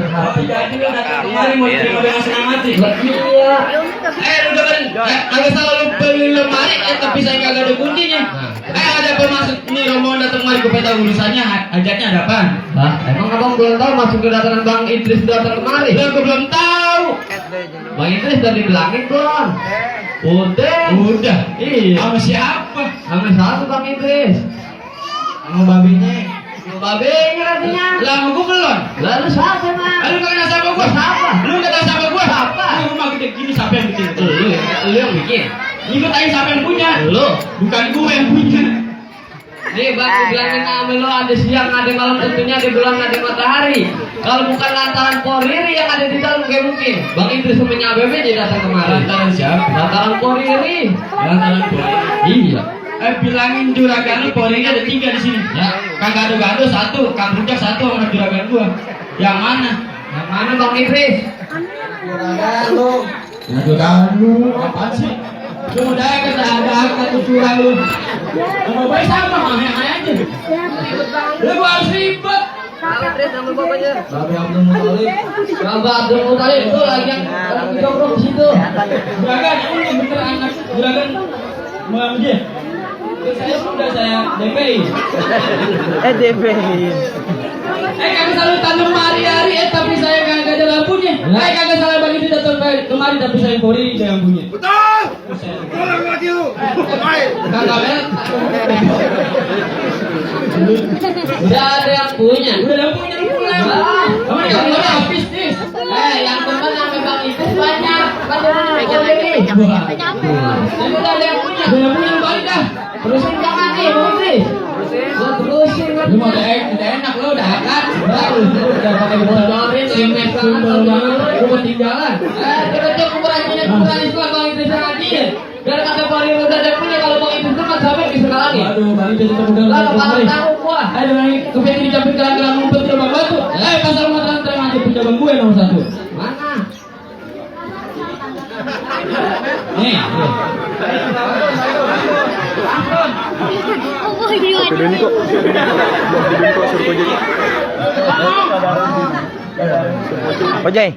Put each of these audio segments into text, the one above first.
hati. Jadi lo datang kemari mau terima dengan senang hati. Iya. Udah kan, agak salah lu beli lemari, tapi saya kagak ada kuncinya. Ada pemasuk nih rombongan datang kemari, gue tahu urusannya, hajatnya ada apaan? Hah? Emang abang belum tahu masuk kedatangan Bang Idris datang kemari? Lah, gue belum tahu. Bang Idris udah dibilangin belum? Udah. Iya. Sama siapa? Sama satu Bang Idris. Sama babinya. Babenya katanya. Lah, sama gue belum. Lalu siapa mah? Lu kagak sama gue? Siapa? Lu kagak sama gue? Siapa? Lu rumah gede gini siapa yang bikin? Lu yang bikin. Ikut aja siapa yang punya? Lu. Bukan gue yang punya. Nih bang, bilangin sama lu ada siang, ada malam, tentunya ada bulan, ada matahari. Kalau bukan lantaran Poriri yang ada di dalam kayak mungkin Bang Idris punya ABB dia datang kemarin. Lantaran siapa? Lantaran Poriri. Lantaran Poriri. Iya. Bilangin juragan lu Poriri ada 3 di sini. Ya, Kang Gado-Gado 1, Kang Rujak 1 sama juragan gua. Yang mana? Yang mana Bang Idris? Juragan lu apaan sih? Lu udah ada kata curang lu. Sama baik sama aneh-aneh aja. Lu gua harus ribet. Babe Abdul Muthalib. Babe Abdul Muthalib itu lagi yang orang jongkok di situ. Juragan ini bener anak juragan mau dia. Saya sudah saya DP. DP. Kagak salah tanam hari-hari tapi saya kagak ada lampunya. Kagak salah bagi itu datang kemarin tapi saya Poriri ada lampunya. Betul. Tolong lagi lu. Baik. Kagak ada. Udah ada yang punya. Udah lampunya lu pulang. Kamu yang udah habis nih. Yang teman sama Bang Idris banyak. Banyak Poriri. Udah ada yang punya. Udah lampunya lu balik dah. Terusin jangan nih, Bang Idris. Terusin kan. Lu mau udah enak lu udah kan. Udah pakai bodorin, simet sundel banget. Lu mau tinggalan. Kita cek ukuran Islam Bang Idris yang hadir. Biar kata Poriri udah ada punya kalau Bang Idris kan sampai di sekali. Aduh, Bang Idris itu udah. Lah kepala tahu gua. Ayo Bang, kepengen dicampur gelang-gelang ngumpet di Bang Batu. Pasal mau terang aja punya Bang gue nomor 1. Mana? Nih. Video ini kok. Video ini kok suruh jadi. Ojay.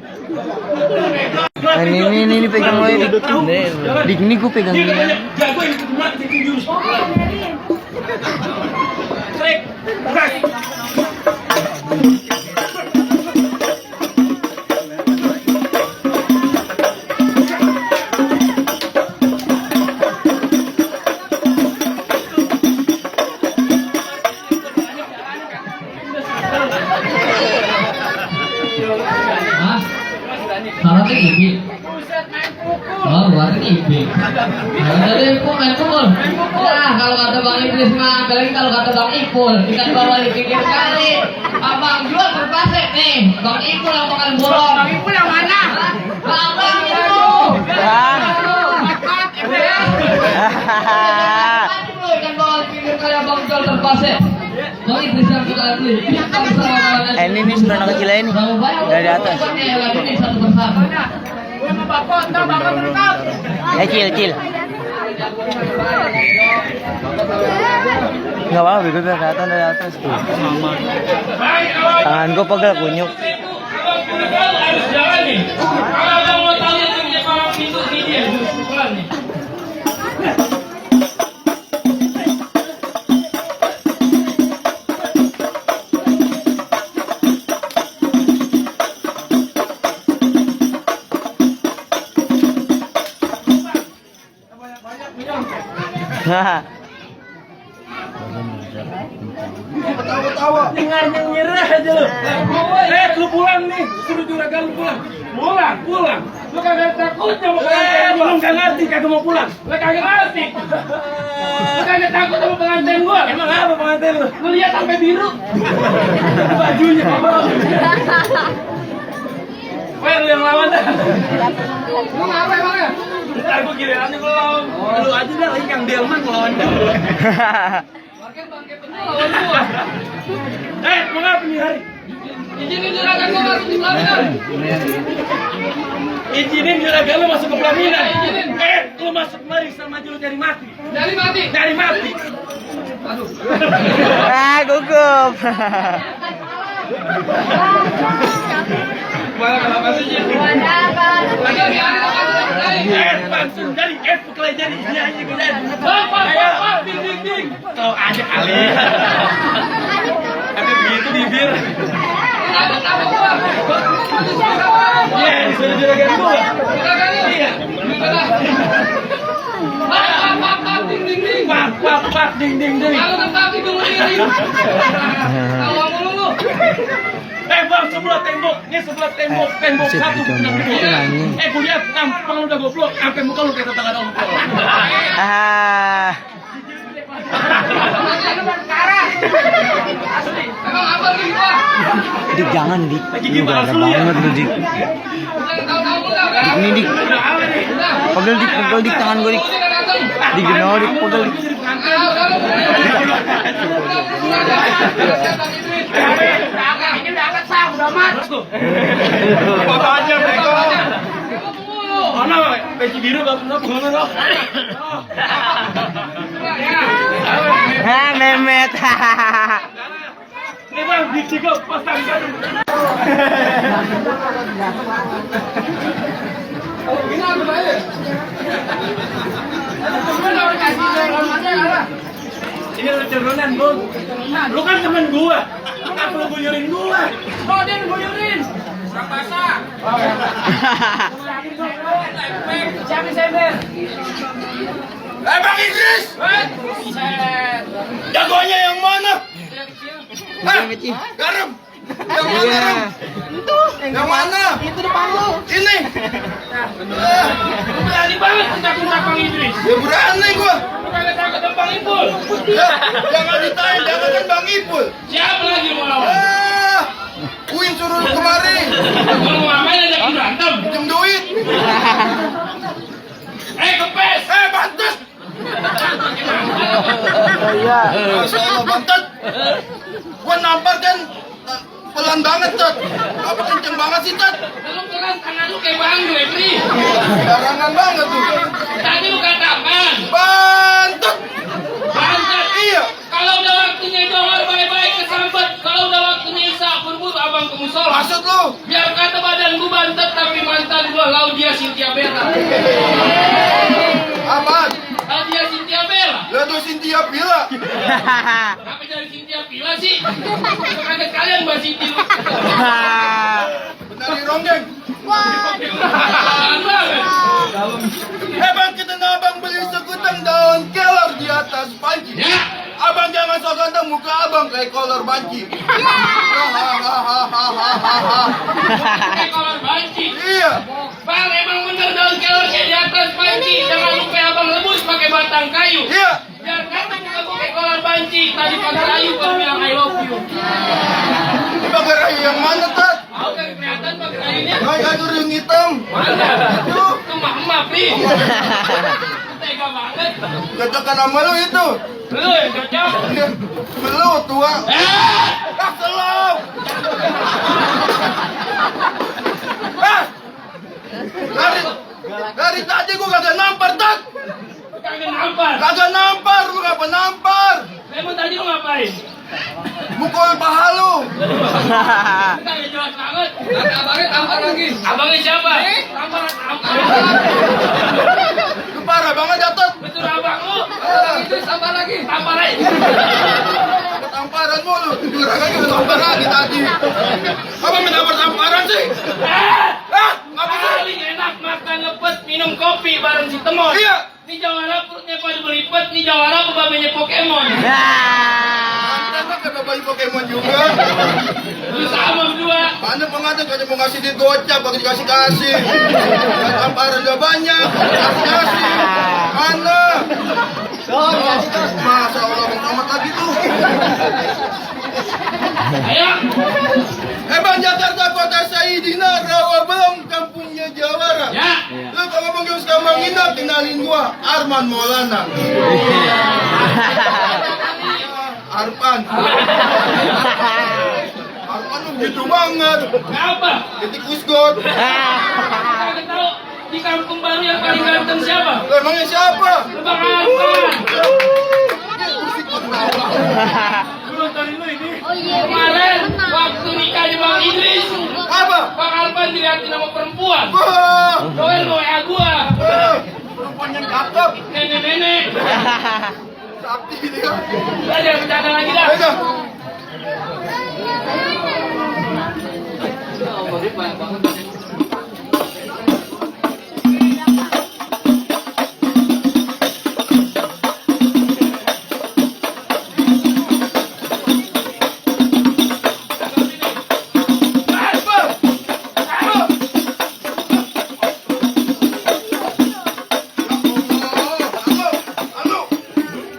Nah, ini pegang lo ini. Dik ini gue pegang ini. Jagoin mati jurus. Trek. Salatnya ibi. Oh, buatnya ibi. Jadi main pukul. Nah, kalau kata Bang Idris mah, apalagi kalau kata Bang Ipul, kita bawa di pinggir kali. Abang jual berpasek nih. Bang Ipul yang makan borong. Bang Ipul yang mana? Abang itu. Bang. Ikan bawa di pinggir kali abang jual berpasek. Bang Idris yang kita beli. Ini sudah anak kecil ini. Dari atas. Ini satu persatu. Cil. Nggak apa-apa, gue kelihatan dari atas tuh. Tangan gue pegel kunyuk. Harus jalan nih. Kalau abang mau tahu yang punya palang pintu ini dia jurus pukulan nih. Nah. Tawa-tawa. Dengarnya nyerah aja lu. Lu pulang nih. Suruh juragan lu pulang. Pulang. Lu kagak takut sama pengantin gua. Lu kagak ngerti kagak mau pulang. Lu kagak ngerti. Lu kagak takut sama pengantin gua. Emang apa pengantin lu? Lu lihat sampai biru. Bajunya apa? Weh, lu yang lawan dah. Lu ngapa emangnya? Ntar gua gilirannya belum. Lu aja dah lagi Kang Delman ngelawan gua. Mau ngapa nih hari? Izinin juragan gua masuk di pelaminan. Izinin juragan lu masuk ke pelaminan. Lu masuk kemari sama aja lu cari mati. Cari mati. Aduh. Gugup. Langsung jadi pekelai jadi nyanyi Pak, ding. Tahu aja kali. Tapi begitu bibir. Iya, disuruh juragan gua. Iya. Pak, ding. Kalau tetapi dulu ini. Kalau lu. Bang, sebelah tembok. Ini sebelah tembok satu. Gue lihat gampang udah goblok. Sampai muka lu kayak tetangga dong. Emang apa nih gua? Dik jangan dik. Lu gak banget lu dik. Dik nih dik. Pegel dik tangan gue dik. Dik geno dik pegel dik. Ini udah angkat sah, udah mat. Apa aja mereka? Mana peci biru gak pernah pengen loh. Memet. Ini bang, di Cigo pasang kan. Ini lucuran bro. Lu kan temen gua. Kenapa lu guyurin gua? Oh dia guyurin. Rapasa. Siapa sember? Bang Idris! Jagoannya yang mana? Garam! Yang mana garam? Itu! Yang mana? Itu depan lu! Ini! Berani banget kuntak-kuntak Bang Idris. Ya berani gua! Bukan takut Bang Ipul. Ya, jangan ditanya, jangan kan Bang Ipul. Siapa lagi mau lawan? Uin suruh kemari. Kalau mau ngapain aja berantem? Pinjam duit. Kepes! Bantet! Masya Allah, bantet! Gua nampar kan pelan banget, Tat. Apa kenceng banget sih, Tat? Lu pelan tangan lu kayak Bang Dwebri. Barangan banget tuh. Tadi lu kata apaan? Bantet! Bantet. Iya. Kalau udah waktunya Johor bye-bye kesambet. Kalau udah waktunya Isa buru-buru abang ke musola. Maksud lu? Biar kata badan gua bantet tapi mantan gua Laudia Cynthia Bella. Apaan? Laudia Cynthia Bella. Lah tuh Cynthia Bila. Apa jadi Cynthia Bella sih? Kaget kalian Mbak Cynthia. Benar di ronggeng. Apaan banget? Bang, kita abang beli sekutang daun kelor di atas panci. Ya. Abang jangan sok ganteng, muka abang kayak kolor banci. Kayak kolor banci. Iya. Bang, emang bener daun kelornya di atas panci. Jangan lupa abang rebus pakai batang kayu. Iya. Biar kata muka gue kayak kolor banci. Tadi pakai kayu kau bilang I love you. Ini pakai rayu yang mana, Tat? Mau kan kelihatan pakai kayunya? Kayak yang hitam. Mana? Itu. Itu mah nih. Tega banget. Cocokan sama lu itu. Lu yang cocok. Lu tua. Selalu. Dari tadi gua kagak nampar, Tat. Kagak nampar. Kagak nampar, lu ngapa nampar? Emang tadi lu ngapain? Mukul paha lu. Kagak jelas banget. Abangnya tampar lagi. Abangnya siapa? Tampar. Lu parah banget, Tat. Betul abang lu. Itu tampar lagi. Tampar aja. Tamparan mulu. Juragan juga tampar lagi tadi. Apa mendapat tamparan sih? Apa sih? Paling enak makan lepet minum kopi bareng si Temon. Iya. Di Jawara perutnya pada berlipat, di Jawara babanya Pokemon. Mantan kan kata bayi Pokemon juga. Lu sama berdua. Mana pengantin kalau mau ngasih duit gocap, pakai dikasih-kasih. Dan tamparan udah banyak, kasih-kasih. Mana? Masa Allah Bang Tamat lagi tuh. Ayo. Bang, Jakarta Kota Saidina Rawabelong kampungnya Jawara. Ya. Lu kalau mau sekarang nginap, kenalin gua Arman Maulana. Arpan. Arpan lu gitu banget. Kenapa? Titik usgot. Kagak tahu di kampung baru yang paling ganteng siapa? Emangnya siapa? Lu Bang Arpan. Lu nontonin lu ini. Kemarin waktu nikahnya Bang Idris. Apa? Bang Arpan ganti nama perempuan. Wah. Doain lo ya gua. Perempuan yang cakep. Nenek-nenek. Sakti dia. Udah jangan bercanda lagi dah. Ayo. Halo.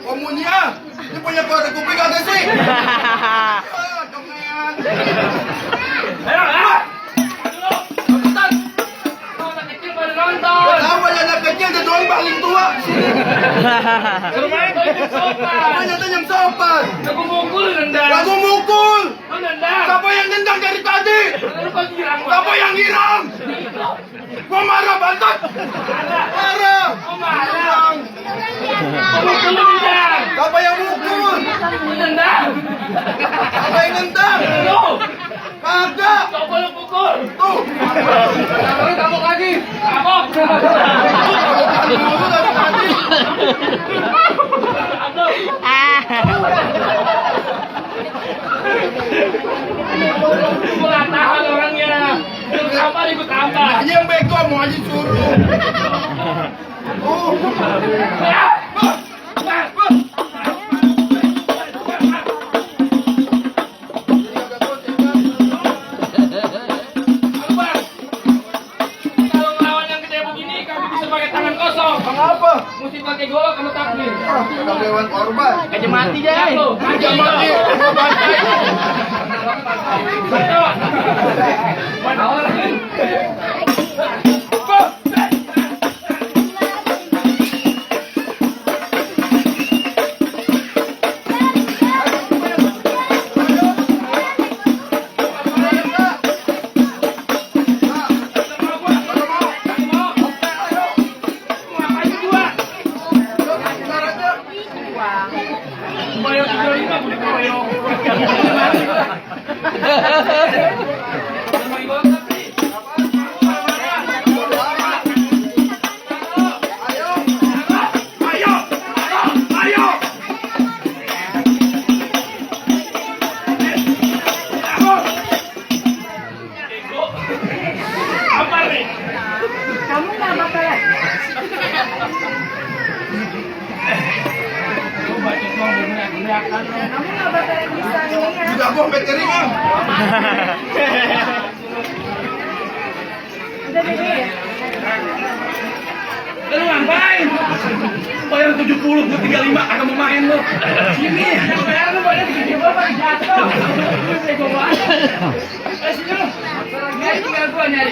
Komunia. Ini punya keluarga kuping ada sih. Ah, jangan. Ayo, ayo. Nonton. Kalau anak kecil pada nonton. Kenapa ya anak kecil dia doang paling tua? Suruh main tuh yang sopan. Apanya tuh yang sopan? Aku mukul nendang. Lagu mukul. Lu nendang. Siapa yang nendang dari tadi? Lu kok girang Siapa yang girang? Gua marah banget. Marah. Kok marah? Kok mukul lu nendang? Siapa yang mukul? Lu nendang. Siapa yang nendang? Lu. Kagak. Coba lu pukul. Tuh. Lu kabok lagi. Kabok. Dulu dari tadi. Aduh. Gua nggak tahan orangnya. Lu tambah ikut tambah. Ini yang bego mau aja suruh. Oh. Kalau ngelawan yang gede begini, kami bisa pakai tangan kosong. Kenapa? Mesti pakai golok sama takbir. Kita lewat korban. Aja mati Jai. Aja mati. Gua bantai. Mana orang ini? Kamu nggak bakal kamu nggak bakal bisa ini ya. Juga gua sampai keringan. Udah deh. Lu ngapain? Bayar 70, gua 35, kagak mau main lu. Sini. Bayar lu bayar 70 pakai jatuh. Lu bego banget. Sini lu. Nyari tinggal gua nyari.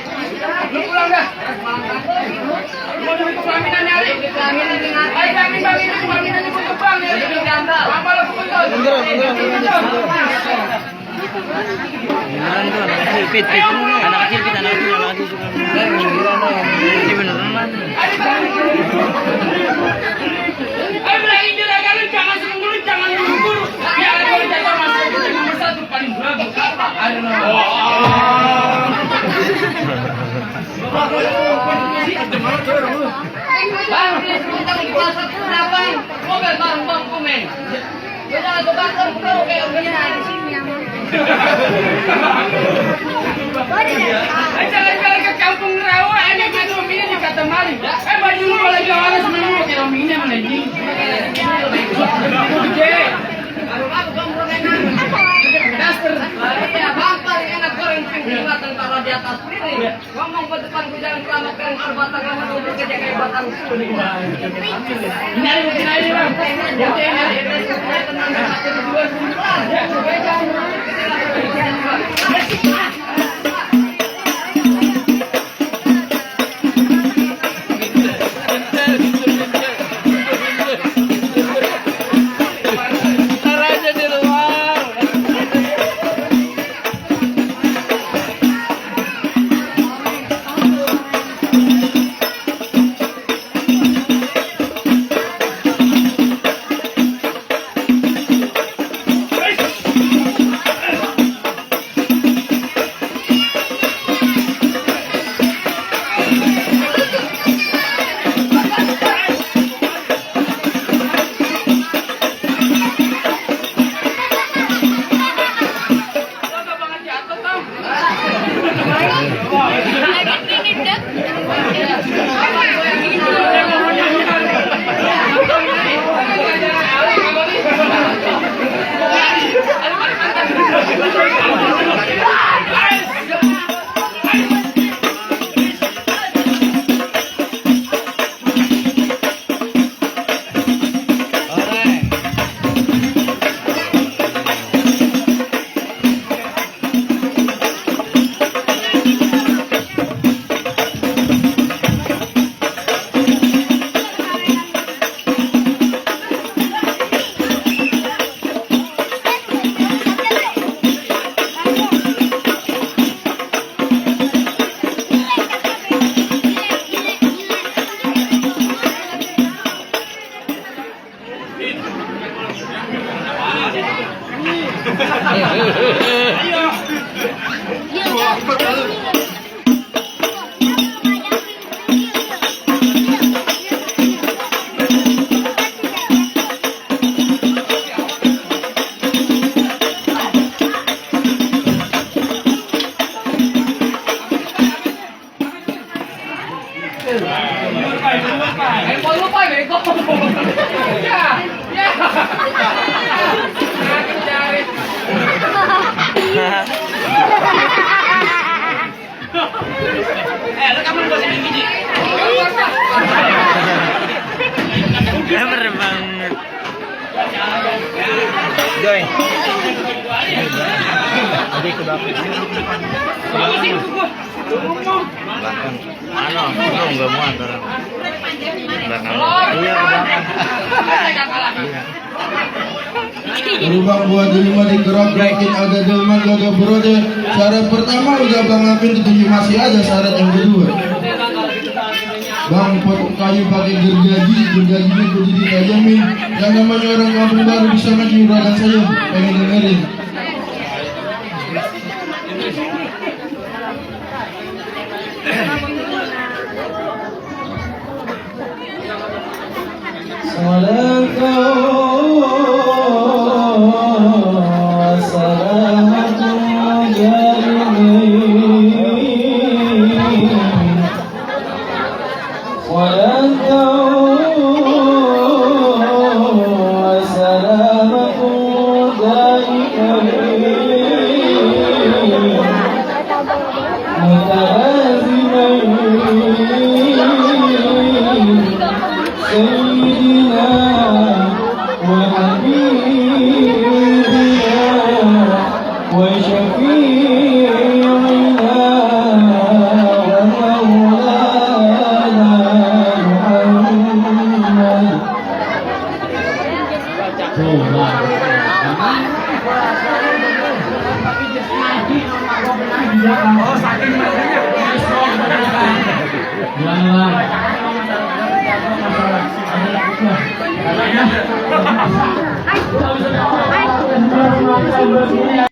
Lu pulang dah. Mau nyari ke pelaminan nyari. Ayo pelaminan di Putu Bang ya. Apa lu betul? Beneran tuh anak kecil pit. Anak kecil pit, anak kecil. Ini beneran man. Ayo bilangin juragan lu jangan seneng dulu, jangan buru-buru. Ya kalau jatuh masuk ke nomor 1 paling bagus. Aduh. Bang, please minta dipasok kenapa? Mobil bang komen. Udah aku bakar kau kayak begini di sini ya. Jangan ke kampung rawa, enak kan ini di kata mari. Baju lu kalau jalan semua kayak ini mana ini. Daster, ya bangkar enak goreng pinggiran taruh di atas piring. Ngomong ke depan gue jangan selamat keren batang lama udah kerja kayak batang suling. Ini bang. Tenang satu dua sebentar. Handphone lu, Pak, bego. Ya, ya. Aku cari. Rekaman gua sini biji. Bener banget. Joy. Adik ke belakang. Belakang. Mana? Lu enggak muat orang. Belakang. Iya, belakang. Berubah buat delima digerak gerakin ada delman logo berode. Syarat pertama udah Bang Apin ditunjuk masih ada syarat yang kedua. Bang potong kayu pakai gergajinya kudu ditajamin. Yang namanya orang kampung baru bisa maju uragan saya pengen dengerin. Hai.